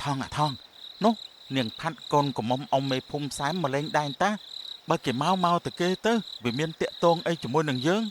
អាថងអាថងនោះនាងផាត់កូនកំមុំអ៊ំមេភូមិសែមមកលេងដែរតាបើគេមកមកទៅគេទៅវាមានតាក់ទងអីជាមួយនឹងយើង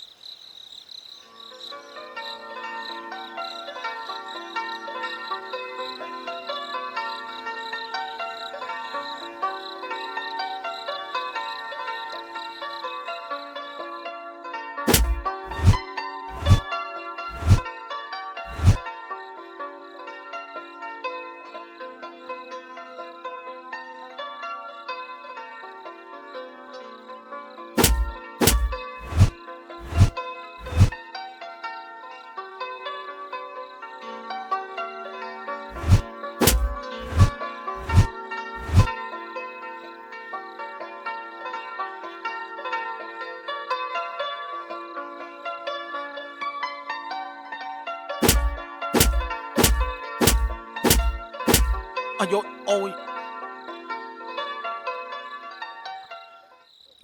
អាយុអូយ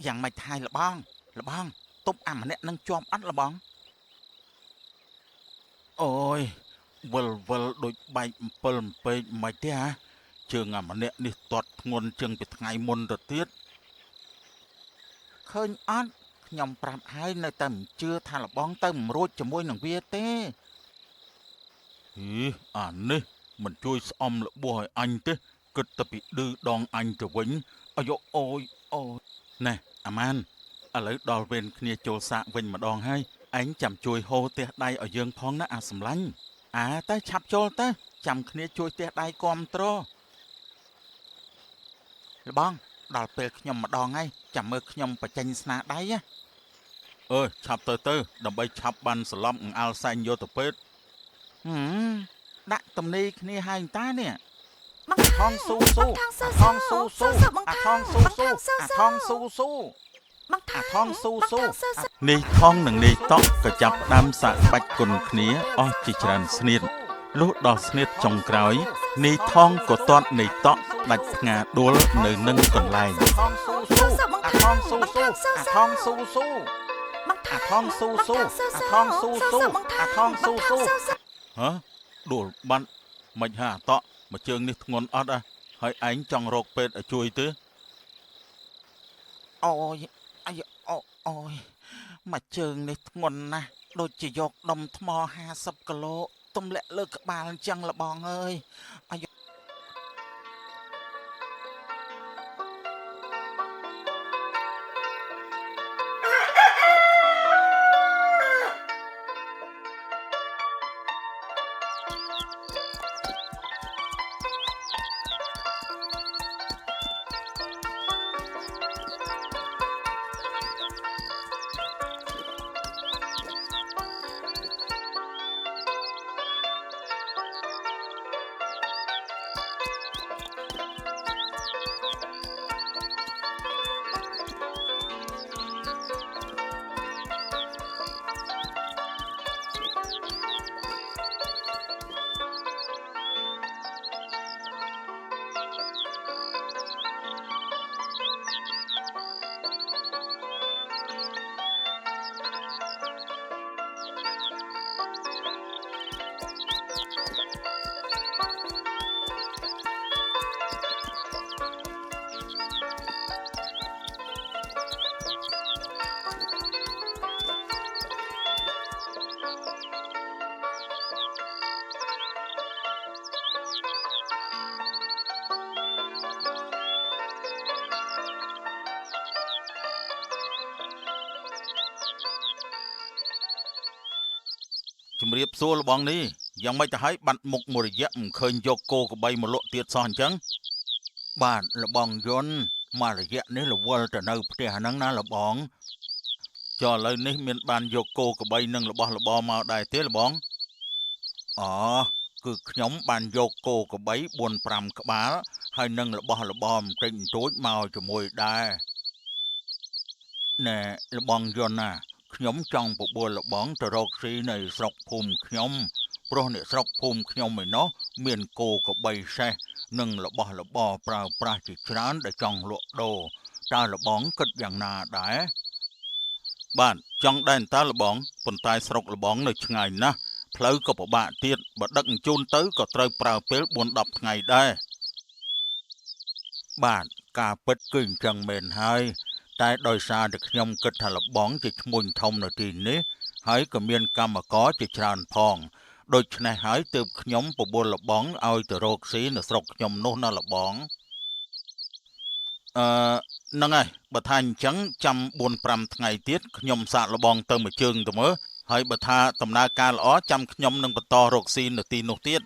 យ៉ាងម៉េចថៃលបងលបងទប់អាម្នាក់នឹងជាប់អត់លបងអូយវិលវិលដូចបែកអំពិលអំពែកមិនទេហ่าជើងអាម្នាក់នេះទាត់ធ្ងន់ជាងពីថ្ងៃមុនទៅទៀតឃើញអត់ខ្ញុំប្រាប់ហើយនៅតែមិនជឿថាលបងទៅមិនរួចជាមួយនឹងវាទេហីអានេះមិនជួយស្អំរបួសឲ្យអញទេគិតតែពីឌឺដងអញទៅវិញអាយុអូយអូយណែអាម៉ានឥឡូវដល់វេនគ្នាចូលសាកវិញម្ដងហើយឯងចាំជួយហូរផ្ទះដៃឲ្យយើងផងណាអាសម្លាញ់អាទៅឆាប់ចូលទៅចាំគ្នាជួយផ្ទះដៃគាំទ្រលបងដល់ពេលខ្ញុំម្ដងហើយចាំមើលខ្ញុំបញ្ចេញស្នាដៃណាអើយឆាប់ទៅទៅដើម្បីឆាប់បានសន្លប់អង្អល់សែងយកទៅពេទ្យហឹមដាក់ទំនេរគ្នាហើយតានេះ បង ថងស៊ូស៊ូ ថងស៊ូ ថងស៊ូស៊ូ បង អាថងស៊ូស៊ូអាថងស៊ូស៊ូ បងថ អាថងស៊ូស៊ូ បងថងស៊ូស៊ូ នាយថងនិងនាយតក់ក៏ចាប់ផ្ដើមសាកបាច់គុណគ្នាអស់ជាច្រើនស្នៀតលុះដល់ស្នៀតចុងក្រោយនាយថងក៏ទាត់នាយតក់ដាច់ផ្ងាដួលនៅនឹងកន្លែង ថងស៊ូស៊ូអាថងស៊ូស៊ូអាថងស៊ូស៊ូ បង អាថងស៊ូស៊ូអាថងស៊ូស៊ូអាថងស៊ូស៊ូ ហ៎ដួលបាត់មិនហាអាតក់មកជើងនេះធ្ងន់អត់អាហើយឯងចង់រកពេទ្យឲ្យជួយទេ អូយអាយអូអូយមកជើងនេះធ្ងន់ណាស់ដូចជាយកដុំថ្ម50គីឡូទម្លាក់លើក្បាលអញ្ចឹងលបងអើយអាយ ជំរាបសួរលបងនេះយ៉ាងម៉េចទៅហើយបាត់មុខមួយរយៈមិនឃើញយកគោក្របីមកលក់ទៀតសោះអញ្ចឹងបាទលបងយន់មួយរយៈនេះរវល់ទៅនៅផ្ទះហ្នឹងណាលបងចុះឥឡូវនេះមានបានយកគោក្របីនិងរបស់របរមកដែរទេលបងអូគឺខ្ញុំបានយកគោក្របី4 5ក្បាលហើយនឹងរបស់របរបន្តិចបន្តួចមកជាមួយដែរណែលបងយន់ណាខ្ញុំចង់បបួលលបងទៅរកស៊ីនៅស្រុកភូមិខ្ញុំព្រោះអ្នកស្រុកភូមិខ្ញុំឯណោះមានគោក្របីសេះនិងរបស់របរប្រើប្រាស់ជាច្រើនដែលចង់លក់ដូរតើលបងគិតយ៉ាងណាដែរបាទចង់ដែរតើលបងប៉ុន្តែស្រុកលបងនៅឆ្ងាយណាស់ ផ្លូវក៏ពិបាកទៀតបើដឹកជញ្ជូនទៅក៏ត្រូវប្រើពេល4-10ថ្ងៃដែរបាទការពិតគឺអញ្ចឹងមែនហើយតែដោយសារតែខ្ញុំគិតថាលបងជាឈ្មួញធំនៅទីនេះហើយក៏មានកម្មករជាច្រើនផងដូច្នេះហើយទើបខ្ញុំបបួលលបងឲ្យទៅរកស៊ីនៅស្រុកខ្ញុំនោះណាលបងហ្នឹងហើយបើថាអញ្ចឹងចាំ4-5ថ្ងៃទៀតខ្ញុំសាកលបងទៅមួយជើងទៅមើលហើយបើថាដំណើរការល្អចាំខ្ញុំនឹងបន្តរកស៊ីនៅទីនោះទៀត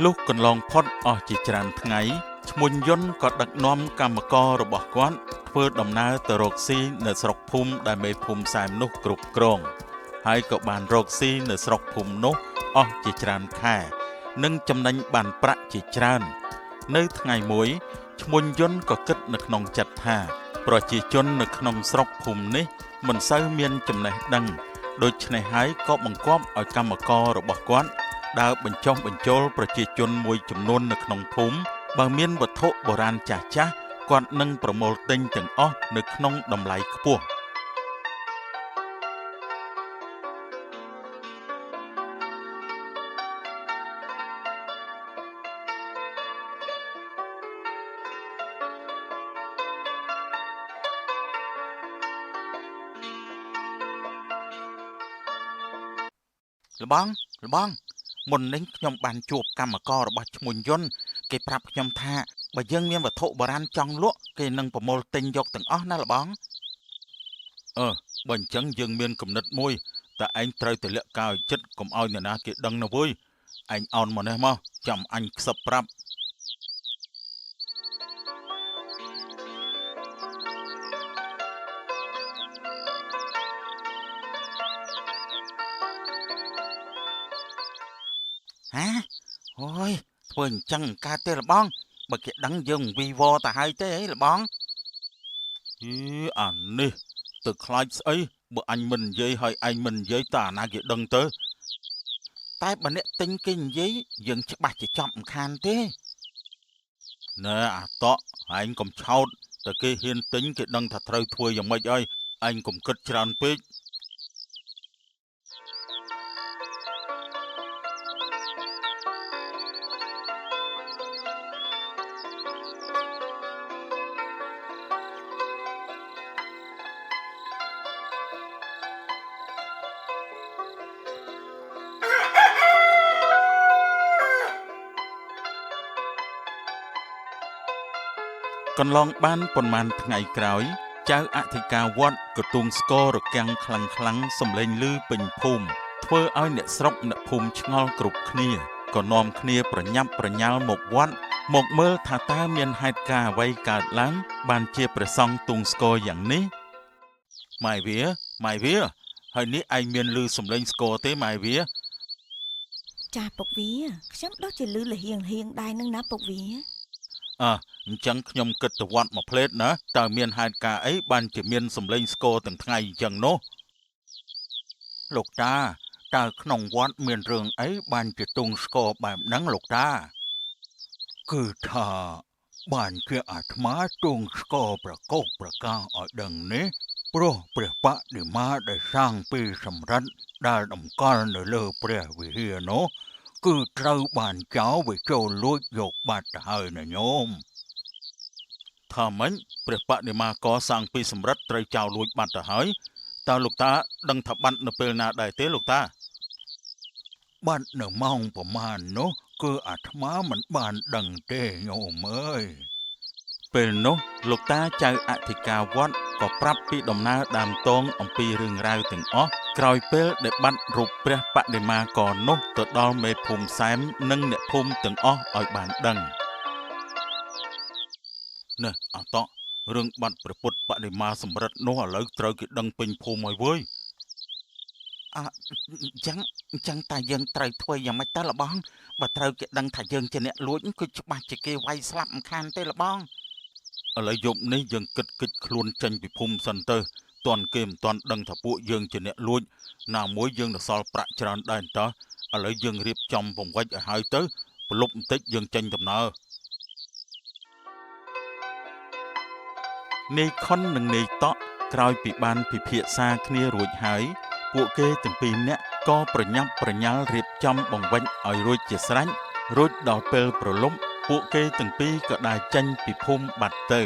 លុះកន្លងផុតអស់ជាច្រើនថ្ងៃឈ្មួញយន្តក៏ដឹកនាំកម្មកររបស់គាត់ធ្វើដំណើរទៅរកស៊ីនៅស្រុកភូមិដែលមេភូមិសែមនោះគ្រប់គ្រងហើយក៏បានរកស៊ីនៅស្រុកភូមិនោះអស់ជាច្រើនខែនិងចំណេញបានប្រាក់ជាច្រើននៅថ្ងៃមួយឈ្មួញយន្តក៏គិតនៅក្នុងចិត្តថាប្រជាជននៅក្នុងស្រុកភូមិនេះមិនសូវមានចំណេះដឹងដូច្នេះហើយក៏បង្គាប់ឲ្យកម្មកររបស់គាត់ដើរបញ្ចុះបញ្ចូលប្រជាជនមួយចំនួននៅក្នុងភូមិបើមានវត្ថុបុរាណចាស់ៗគាត់នឹងប្រមូលទិញទាំងអស់នៅក្នុងតម្លៃខ្ពស់លបងលបងមុននេះខ្ញុំបានជួបកម្មកររបស់ឈ្មួញយន្តគេប្រាប់ខ្ញុំថាបើយើងមានវត្ថុបុរាណចង់លក់គេនឹងប្រមូលទិញយកទាំងអស់ណាលបងបើអញ្ចឹងយើងមានគំនិតមួយតែឯងត្រូវតែលាក់កាយចិត្តកុំឲ្យអ្នកណាគេដឹងណាវើយឯងអោនមកនេះមកចាំអញខ្សឹបប្រាប់ហាអូយធ្វើអញ្ចឹងកើតទេលបងបើគេដឹងយើងវីវទៅហើយទេអីលបងហីអានេះទៅខ្លាចស្អីបើអញមិននិយាយហើយឯងមិននិយាយតើអាណាគេដឹងទៅតែបើអ្នកទិញគេនិយាយយើងច្បាស់ជាចប់មិនខានទេណែអាតក់ឯងកុំឆោតតែគេហ៊ានទិញគេដឹងថាត្រូវធ្វើយ៉ាងម៉េចហើយឯងកុំគិតច្រើនពេកកន្លងបានប៉ុន្មានថ្ងៃក្រោយចៅអធិការវត្តក៏ទូងស្គររកាំងខ្លាំងខ្លាំងសំឡេងឮពេញភូមិធ្វើឲ្យអ្នកស្រុកអ្នកភូមិឆ្ងល់គ្រប់គ្នាក៏នាំគ្នាប្រញាប់ប្រញាល់មកវត្តមកមើលថាតើមានហេតុការណ៍អ្វីកើតឡើងបានជាព្រះសង្ឃទូងស្គរយ៉ាងនេះម៉ែវាម៉ែវាហើយនេះឯងមានឮសំឡេងស្គរទេម៉ែវាចាពុកវាខ្ញុំដូចជាឮលហៀងហៀងដែរនឹងណាពុកវាអញ្ចឹងខ្ញុំគិតទៅវត្តមួយផ្លេតណាតើមានហេតុការណ៍អីបានជាមានសម្លេងស្គរទាំងថ្ងៃអញ្ចឹងនោះលោកតាតើក្នុងវត្តមានរឿងអីបានជាទូងស្គរបែបហ្នឹងលោកតាគឺថាបានជាអាត្មាទូងស្គរប្រកោសប្រកាសឲ្យដឹងនេះព្រោះព្រះបដិមាដែលសាងពីសម្រិទ្ធដែលតម្កល់នៅលើព្រះវិហារនោះគឺត្រូវបានចោលវាចូលលួចយកបាត់ទៅហើយណាញោមថាម៉េចព្រះបដិមាកសាងពីសម្រិទ្ធត្រូវចោលលួចបាត់ទៅហើយតើលោកតាដឹងថាបាត់នៅពេលណាដែរទេលោកតាបាត់នៅម៉ោងប្រមាណនោះគឺអាត្មាមិនបានដឹងទេញោមអើយពេលនោះលោកតាចៅអធិការវត្តក៏ប្រាប់ពីដំណើរដើមតងអំពីរឿងរ៉ាវទាំងអស់ក្រោយពេលដែលបាត់រូបព្រះបដិមាកនោះទៅដល់មេភូមិសែមនិងអ្នកភូមិទាំងអស់ឲ្យបានដឹងណែអតក់រឿងបាត់ព្រះពុទ្ធបដិមាសម្រិទ្ធនោះឥឡូវត្រូវគេដឹងពេញភូមិហើយវើយអញ្ចឹងតែយើងត្រូវធ្វើយ៉ាងម៉េចតើលបងបើត្រូវគេដឹងថាយើងជាអ្នកលួចគឺច្បាស់ជាគេវាយស្លាប់មិនខានទេលបងឥឡូវយប់នេះយើងគិតគិចខ្លួនចេញពីភូមិសិនទៅ ទាន់គេមិនទាន់ដឹងថាពួកយើងជាអ្នកលួចណាមួយយើងនៅសល់ប្រាក់ច្រើនដែរតើឥឡូវយើងរៀបចំបង្វិចឲ្យហើយទៅប្រលប់បន្តិចយើងចេញដំណើរនាយខុននិងនាយតក់ក្រោយពីបានពិភាក្សាគ្នារួចហើយពួកគេទាំងពីរនាក់ក៏ប្រញាប់ប្រញាល់រៀបចំបង្វិចឲ្យរួចជាស្រេចរួចដល់ពេលប្រលប់ពួកគេទាំងពីរក៏ដើរចេញពីភូមិបាត់ទៅ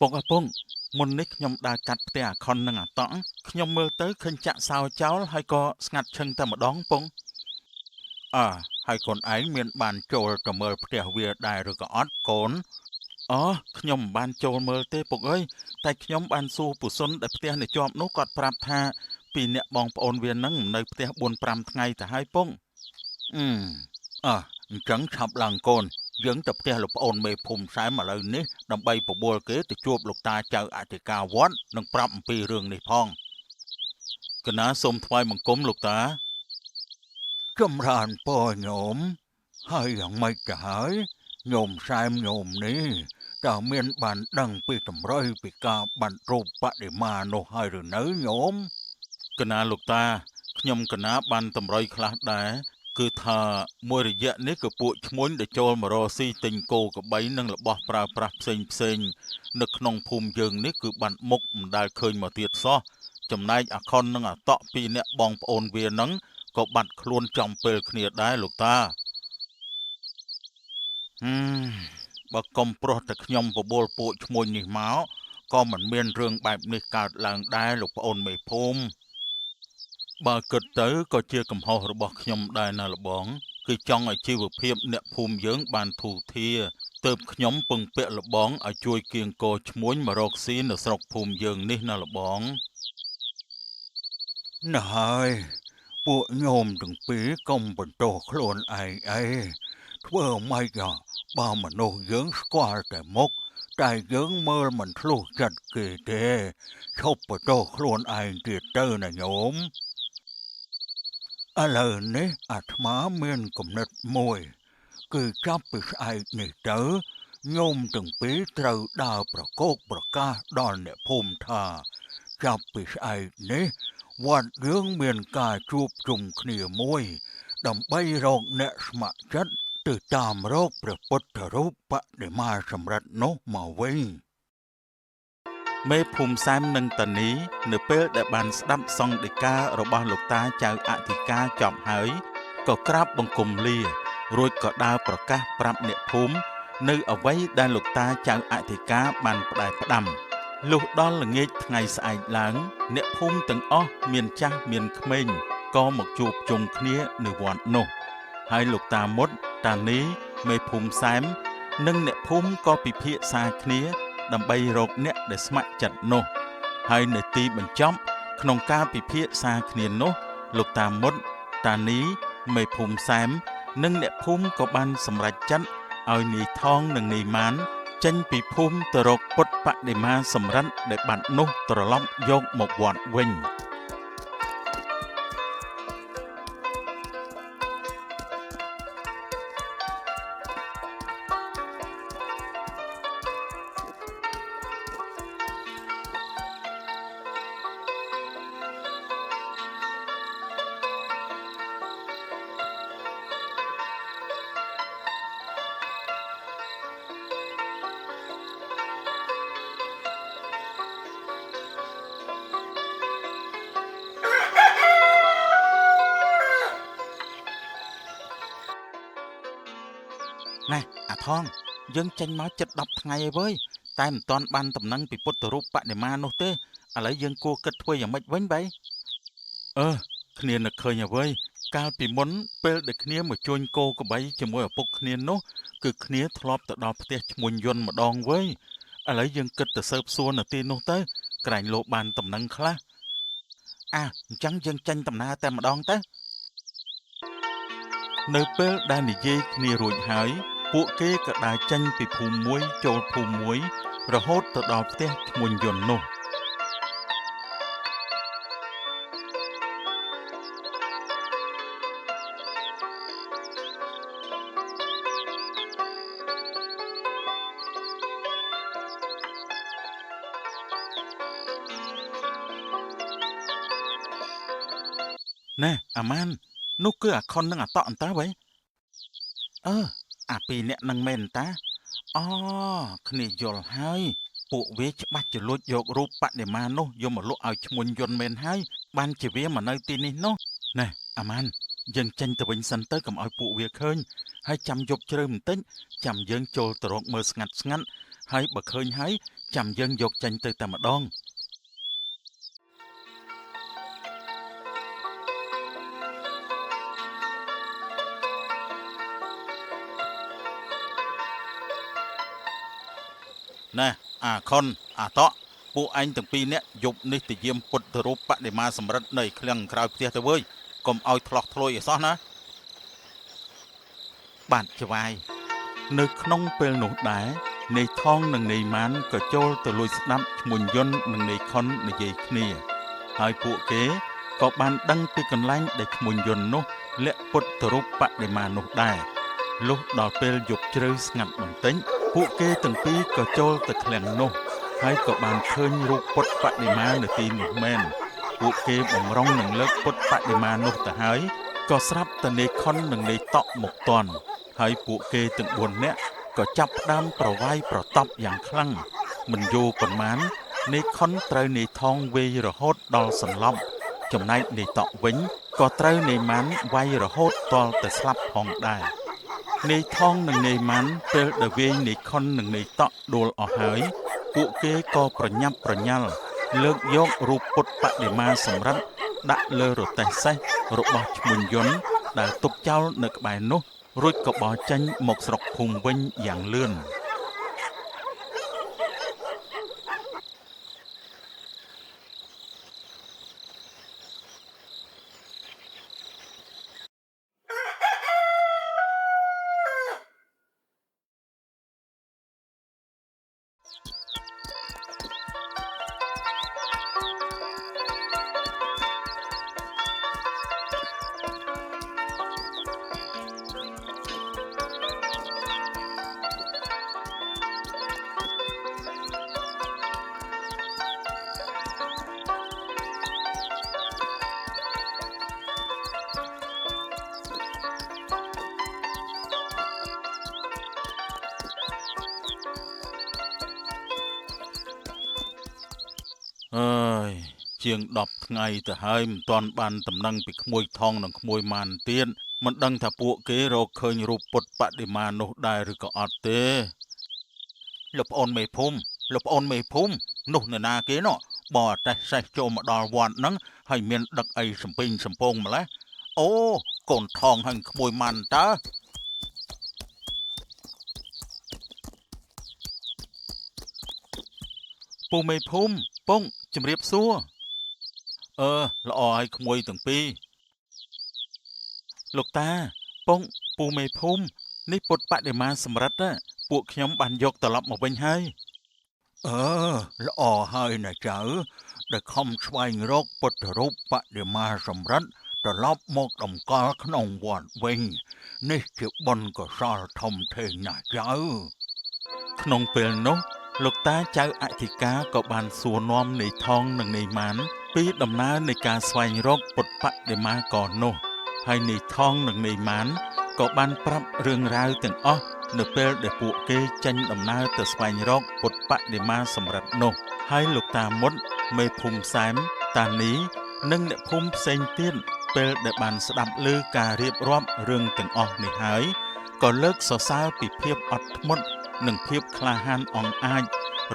ពុកអពងមុននេះខ្ញុំដើរកាត់ផ្ទះអាខុននិងអាតង់ខ្ញុំមើលទៅឃើញចាក់សោចោលហើយក៏ស្ងាត់ឈឹងតែម្ដងពងអើហើយកូនឯងមានបានចូលទៅមើលផ្ទះវាដែរឬក៏អត់កូនអូខ្ញុំមិនបានចូលមើលទេពុកអើយតែខ្ញុំបានសួរពុសុនដែលផ្ទះនៅជាប់នោះគាត់ប្រាប់ថាពីអ្នកបងប្អូនវានឹងនៅផ្ទះ4-5ថ្ងៃទៅហើយពងអើអញ្ចឹងឆាប់ឡើងកូនយើងទៅផ្ទះលោកប្អូនមេភូមិសែមឥឡូវនេះដើម្បីបបួលគេទៅជួបលោកតាចៅអធិការវត្តនិងប្រាប់អំពីរឿងនេះផងកណាសូមថ្វាយបង្គំលោកតាចម្រើនពរញោមហើយយ៉ាងម៉េចទៅហើយញោមសែមញោមនេះតើមានបានដឹងពីតម្រុយពីការបាត់រូបបដិមានោះហើយឬនៅញោមកណាលោកតាខ្ញុំកណាបានតម្រុយខ្លះដែរគឺថាមួយរយៈនេះគឺពួកឈ្មួញដែលចូលមករកស៊ីទិញគោក្របីនិងរបស់ប្រើប្រាស់ផ្សេងផ្សេងនៅក្នុងភូមិយើងនេះគឺបានមុខមិនដែលឃើញមកទៀតសោះចំណែកអាខុននិងអាតក់ពីរអ្នកបងប្អូនវានឹងក៏បាត់ខ្លួនចំពេលគ្នាដែរលោកតាបើកុំប្រុសតែខ្ញុំបបួលពួកឈ្មួញនេះមកក៏មិនមានរឿងបែបនេះកើតឡើងដែរលោកប្អូនមេភូមិបើគិតទៅក៏ជាកំហុសរបស់ខ្ញុំដែរណាលបងគឺចង់ឲ្យជីវភាពអ្នកភូមិយើងបានធូរធារទើបខ្ញុំពឹងពាក់លបងឲ្យជួយគៀងគរឈ្មួញមករកស៊ីនៅស្រុកភូមិយើងនេះណាលបងណែហើយពួកញោមទាំងពីរកុំបន្ទោសខ្លួនឯងអីធ្វើម៉េចបើមនុស្សយើងស្គាល់តែមុខតែយើងមើលមិនធ្លុះចិត្តគេទេឈប់បន្ទោសខ្លួនឯងទៀតទៅណាញោមឥឡូវនេះអាត្មាមានគំនិតមួយគឺចាប់ពីស្អែកនេះទៅញោមទាំងពីរត្រូវដើរប្រកោកប្រកាសដល់អ្នកភូមិថាចាប់ពីស្អែកនេះវត្តយើងមានការជួបជុំគ្នាមួយដើម្បីរកអ្នកស្ម័គ្រចិត្តទៅតាមរកព្រះពុទ្ធរូបបដិមាសម្រិទ្ធនោះមកវិញមេភូមិសែមនិងតានីនៅពេលដែលបានស្ដាប់សង្ឃដីការបស់លោកតាចៅអធិការចប់ហើយក៏ក្រាបបង្គំលារួចក៏ដើរប្រកាសប្រាប់អ្នកភូមិនៅអ្វីដែលលោកតាចៅអធិការបានផ្ដែផ្ដាំលុះដល់ល្ងាចថ្ងៃស្អែកឡើងអ្នកភូមិទាំងអស់មានចាស់មានក្មេងក៏មកជួបជុំគ្នានៅវត្តនោះហើយលោកតាមុតតានីមេភូមិសែមនិងអ្នកភូមិក៏ពិភាក្សាគ្នាដើម្បីរកអ្នកដែលស្ម័គ្រចិត្តនោះហើយនៅទីបញ្ចប់ក្នុងការពិភាក្សាគ្នានោះលោកតាមុតតានីមេភូមិសែមនិងអ្នកភូមិក៏បានសម្រេចចិត្តឲ្យនាយថងនិងនាយម៉ាន ចេញពីភូមិទៅរកពុទ្ធបដិមាសំរិទ្ធដែលបាត់នោះត្រឡប់យកមកវត្តវិញណែអាថងយើងចេញមកជិត10ថ្ងៃហើយវើយតែមិនទាន់បានតំណែងពីពុទ្ធរូបបដិមានោះទេឥឡូវយើងគួរគិតធ្វើយ៉ាងម៉េចវិញបីអឺគ្នានឹកឃើញហើយវើយកាលពីមុនពេលដែលគ្នាមកជួញគោក្របីជាមួយឪពុកគ្នានោះគឺគ្នាធ្លាប់ទៅដល់ផ្ទះឈ្មួញយន្តម្ដងវើយឥឡូវយើងគិតទៅស៊ើបសួរនៅទីនោះទៅក្រែងលោកបានតំណែងខ្លះអាអញ្ចឹងយើងចេញដំណើរតែម្ដងទៅនៅពេលដែលនិយាយគ្នារួចហើយពួកគេក៏ដើរចេញពីភូមិមួយចូលភូមិមួយរហូតទៅដល់ផ្ទះឈ្មួញយន្តនោះណែអាម៉ាននោះគឺអាខុននិងអាតក់អន្តើវ៉េអឺអាពីរអ្នកនឹងមែនតាអូគ្នាយល់ហើយពួកវាច្បាស់ជាលួចយករូបបដិមានោះយកមកលក់ឲ្យឈ្មួញយន្តមែនហើយបានជាវាមកនៅទីនេះនោះណែអាម៉ានយើងចេញទៅវិញសិនទៅកុំឲ្យពួកវាឃើញហើយចាំយប់ជ្រៅបន្តិចចាំយើងចូលទៅរកមើលស្ងាត់ស្ងាត់ហើយបើឃើញហើយចាំយើងយកចេញទៅតែម្ដងណែអាខុនអាតក់ពួកឯងទាំងពីរនាក់យប់នេះទៅយាមពុទ្ធរូបបដិមាសំរិទ្ធនៅឃ្លាំងក្រោយផ្ទះទៅវើយកុំឲ្យថ្លោះធ្លោយឲ្យសោះណាបាទចវាយនៅក្នុងពេលនោះដែរនាយថងនិងនាយម៉ានក៏ចូលទៅលួចស្ដាប់ឈ្មួញយន្តនិងនាយខុននិយាយគ្នាហើយពួកគេក៏បានដឹងពីកន្លែងដែលឈ្មួញយន្តនោះលាក់ពុទ្ធរូបបដិមានោះដែរលុះដល់ពេលយប់ជ្រៅស្ងាត់បន្តិចពួកគេទាំងពីរក៏ចូលទៅឃ្លាំងនោះហើយក៏បានឃើញរូបពុទ្ធបដិមានៅទីនោះមែនពួកគេបំរុងនឹងលើកពុទ្ធបដិមានោះទៅហើយក៏ស្រាប់តែនាយខុននិងនាយតក់មកទាន់ហើយពួកគេទាំង4នាក់ក៏ចាប់ផ្ដើមប្រវាយប្រតប់យ៉ាងខ្លាំងមិនយូរប៉ុន្មាននាយខុនត្រូវនាយថងវាយរហូតដល់សន្លប់ចំណែកនាយតក់វិញក៏ត្រូវនាយម៉ានវាយរហូតទាល់តែស្លាប់ផងដែរនាយថងនិងនាយម៉ាន់ពេលដែលវាយនាយខុននិងនាយតក់ដួលអស់ហើយពួកគេក៏ប្រញាប់ប្រញាល់លើកយករូបពុទ្ធបដិមាសំរិទ្ធដាក់លើរទេះសេះរបស់ឈ្មួញយន្តដែលទុកចោលនៅក្បែរនោះរួចក៏បោះចេញមកស្រុកភូមិវិញយ៉ាងលឿនអើយជាង10ថ្ងៃទៅហើយមិនទាន់បានតំណែងពីក្មួយថងនិងក្មួយម៉ានទៀតមិនដឹងថាពួកគេរកឃើញរូបពុទ្ធបដិមានោះដែរឬក៏អត់ទេលោកប្អូនមេភូមិលោកប្អូនមេភូមិនោះនរណាគេនោះបរទេះសេះចូលមកដល់វត្តហ្នឹងហើយមានដឹកអីសំពេញសំពងម្លេះអូកូនថងហើយក្មួយម៉ានតើពូមេភូមិពងជំរាបសួរអឺល្អឲ្យក្មួយទាំងពីរលោកតាពងពូមេភូមិនេះពុទ្ធបដិមាសំរិទ្ធ ពួកខ្ញុំបានយកត្រឡប់មកវិញហើយ អឺល្អហើយណាចៅដែលខំស្វែងរកពុទ្ធរូបបដិមាសម្រិទ្ធត្រឡប់មកតម្កល់ក្នុងវត្តវិញនេះជាបុណ្យកុសលធំធេងណាស់ចៅ ក្នុងពេលនោះលោកតាចៅអធិការក៏បានសួរនាំនាយថងនិងនាយម៉ានពីដំណើរនៃការស្វែងរកពុទ្ធបដិមាករនោះហើយនាយថងនិងនាយម៉ានក៏បានប្រាប់រឿងរ៉ាវទាំងអស់នៅពេលដែលពួកគេចេញដំណើរទៅស្វែងរកពុទ្ធបដិមាសម្រិទ្ធនោះហើយលោកតាមុតមេភូមិសែមតានីនិងអ្នកភូមិផ្សេងទៀតពេលដែលបានស្ដាប់ឮការរៀបរាប់រឿងទាំងអស់នេះហើយក៏លើកសរសើរពីភាពអត់ធ្មត់និងភាពក្លាហានអង់អាច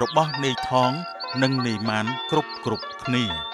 របស់នាយថងនិងនាយម៉ានគ្រប់គ្នា។